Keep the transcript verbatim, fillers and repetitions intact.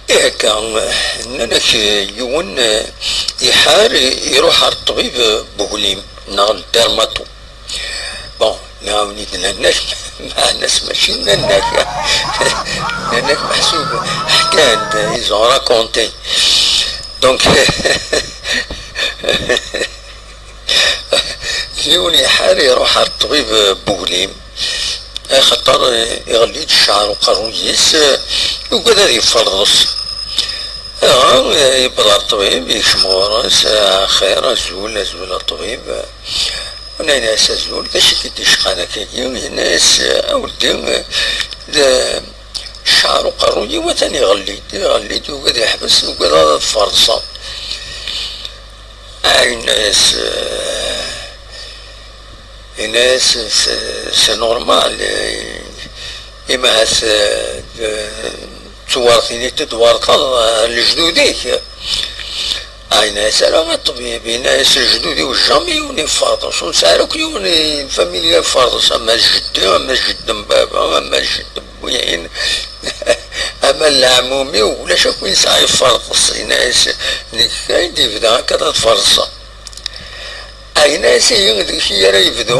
Akka, nnan-ak yiwen iḥar iruḥ ar ṭṭbib n uglim neɣ dermato. Bon, nɛawen-id nannak, meɛna-s mačči nannak. Nannak meḥsub ḥkan-d, ils ont raconté. Donc, yiwen iḥar iruḥ ar ṭṭbib n uglim, axaṭer iɣelli-d cceɛr uqerruy-is, yugad ad yefferḍes. Dɣa yewweḍ ar ṭṭbib, yekcem ɣur-s: "Axir, azul, azul a ṭṭbib." Yenna-yas: "Azul, d acu i k-id-icqan akkagi?" Yenna-yas: "A weddi, d cceɛr uqerruy-iw atan iɣelli-d, iɣelli-d, yugad yeḥbes, yugad ad ferḍseɣ." Yenna-yas, yenna-yas: "C'est, c'est normal, eh, imahat, eh, d-, ttwertini-t-id werṭeḍ, eh, lejdud-ik." Yenna-yas: "Ala a ṭṭbib," yenna-yas, "lejdud-iw jamais yiwen iferḍes, ur nesɛi ara akk yiwen i familya iferḍes, ama d jeddi, ama d jeddi n baba, ama d jeddi n wihin, ama d leɛmum-iw, ulac akk win sɛiɣ iferḍes." Yenna-yas: "Nekk ay d-yebda akka ad ferḍseɣ." Yenna-yas: "Ihi, d kečč ara yebdu."